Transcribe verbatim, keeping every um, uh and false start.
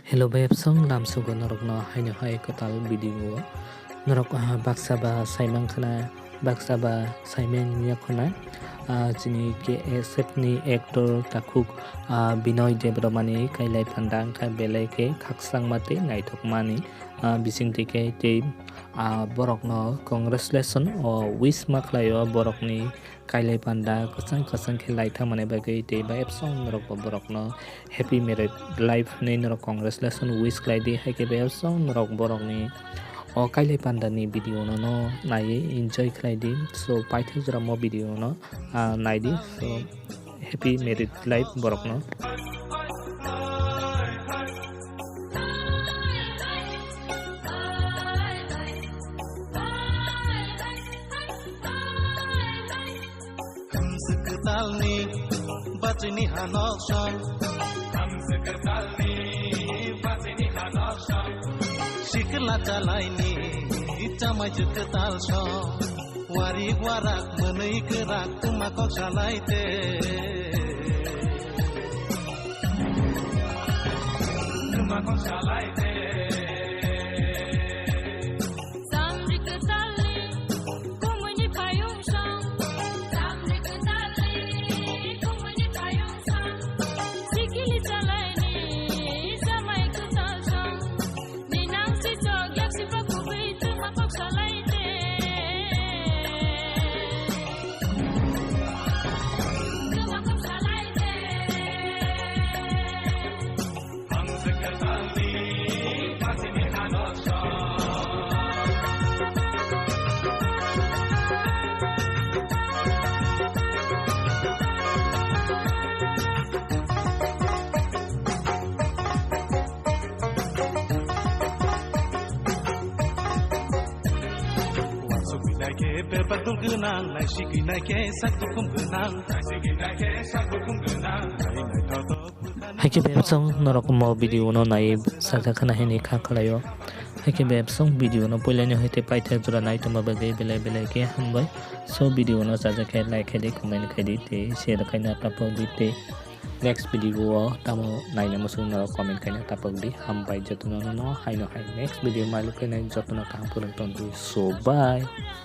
Hello bai, absong lamsugo norokno haino hai kwtal video o. Norok, ah, baksa ba saimang khna, baksa ba saimang ya khna. Ah, chini K S F ni actor takhuk, ah, Binoy Debbarmani kailai panda wngkha, belai khe khakchangma tei naithokmani, ah, bisingtwi khe tei, ah, borokno congratulation o wish ma khlaio borokni kailai panda kwchang kwchang khe laithang mani bagwi tei bai absong norok bo borokno happy married life hinwi norok congratulation wish khlai di, hai khe bai absong norok borokni o kailai panda ni video no, no naiwi enjoy khlai di. So paithak jora mo video no, ah, nai di. So happy married life borokno. Hamswk kwtalni bachini hanok song. Hamswk kwtalni bachini hanok song. Sikla chalaini chamai kwtal song. Warik warak mwnwi kwrak tuma kok salai te. Tuma kok salai te. Samri kwtalni kumuni payung song. Samri kwtalni kumuni payung song. Sikili chalaini chamai kwtal song. Ninang si chok yak si pa kubui tuma kok salai te. Tuma kok salai te. Uansugwi naikhe bebak dul gwnang, naisigwi naikhe sak dukhum gwnang, naisigwi naikhe sak dukhum gwnang, nai naithotok. Hai khe bebsong norok mo video no nai sajak khna hini kha khlaio. Hai khe bebsong video no puilani hoite paithak jora nai tongma bagwi belai belai khe hambai. So video no sajak khe like khe di, comment khe di tei share khaina tapok di tei next video o tamo naina muchung norok comment khaina tapok di. Hambai jotono no haino hai next video mailu khainai jotono kaham phwrwng tong di. So bye.